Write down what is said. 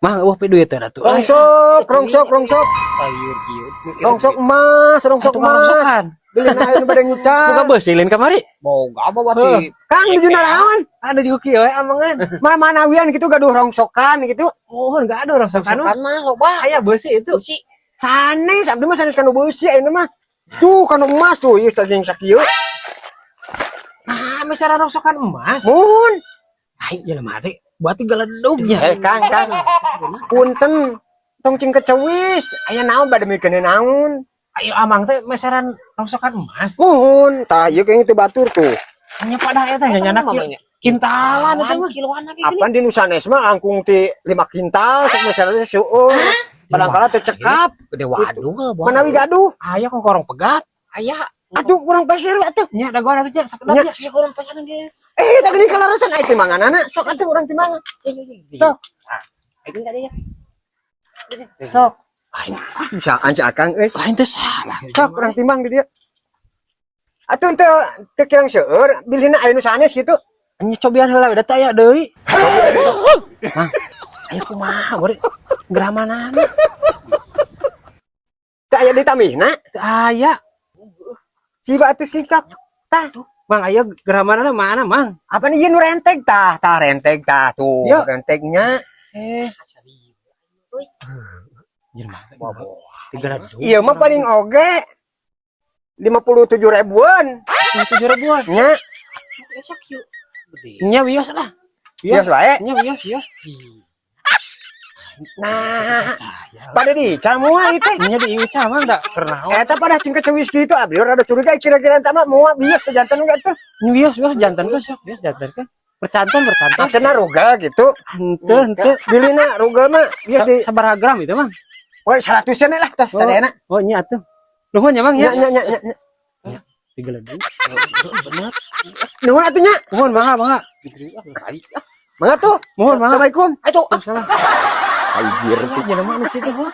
Mah euweuh pe duit teh atuh. Rongsok, rongsok, rongsok. Sayur kieu. Rongsok emas, rongsok Atuh emas. rongsokan. Beli na anu bade ngical. Buka beusi lain kamari. Boga bawa ti. Kang, nuju naraon? Ada juga kieu we amangan. Mana manawian gitu gaduh rongsokan gitu. Mohon gak ada rongsokan. Rongsokan mah loba. Aya beusi itu. Beusi. Sanes, abdi mah sanes kanu beusi ayeuna mah. Tuh kanu emas tuh, ieu teh jeung sakieu. Nah, misalnya rongsokan emas. Muhun. Ai jelema teh berarti galedugnya. Eh, Kang, Kang. Punten. Tong cing kecewis. Aya naon bade mikeun naon? Ayo amang teh meseran rongsokan emas. Muhun, tah ieu kayaknya teu batur tuh. Hanya pada eta nya nyanak Mamanya. Kintalan itu mah. Kiloan lagi gini. Apan di nu sanes mah langkung ti 5 kintal sok misalnya seueur. Padahal teh cekap. Gede waduh. Manawi gaduh. Aya kok korong pegat. Aya. Atuh kurang pasir atuh. Nya dagoan atuh nya sakedap Nya. nya. Susah kurang pesanan dia. Eh, tak gini kalarasan ai timbanganana. Sok atuh urang timbangan. Sok. Ini enggak ada ya. Sok. Bisaan si Akang euy. Lain teh salah. Sok urang timbang di dieu. Atuh teu teu kirang seueur, bilihna aya nu sanes gitu. Nya cobian heula we da teh aya deui. Mang, aya kumaha bari gramanana? Teu aya ditambihna. Teu aya. Ciba atuh sing sok. Tah, Mang aya gramanana mana, Mang? Apa nih ieu nu renteg tah, tah renteg tah tuh, Ya. Rentegnya. Eh, jelema teh tiga. Iya mah paling oge 57 ribuan. 7 ribuan. Nya, Esok yuk. Gede. Nya wios lah. Biasa wae. Nya wios wios. Nah, Percaya. Pada dical moal ieu teh. Nya di ieu mah da keur naon. Eta pada cing kecewis kitu abdi rada curiga kira-kira eta mah moal bias teh jantan enggak tuh. Nya wios wios jantan kan sok wios jantan kan. Percantan percantan. Maksudna rugal gitu. Henteu henteu. Bilina rugal mah bias di Sabaraha gram itu mah? Wah, 100-an lah tah sadayana. Oh nya atuh. Nuhun ya, Mang Nya ya. Nya nya nya. Nya. Tiga lebih. Bener. Nuhun atuh nya. Nuhun mangga mangga. Baik ah. Mangga tuh. Nuhun mangga. Assalamualaikum. Ayo. Salah. Anjir. Jelema nu kitu mah.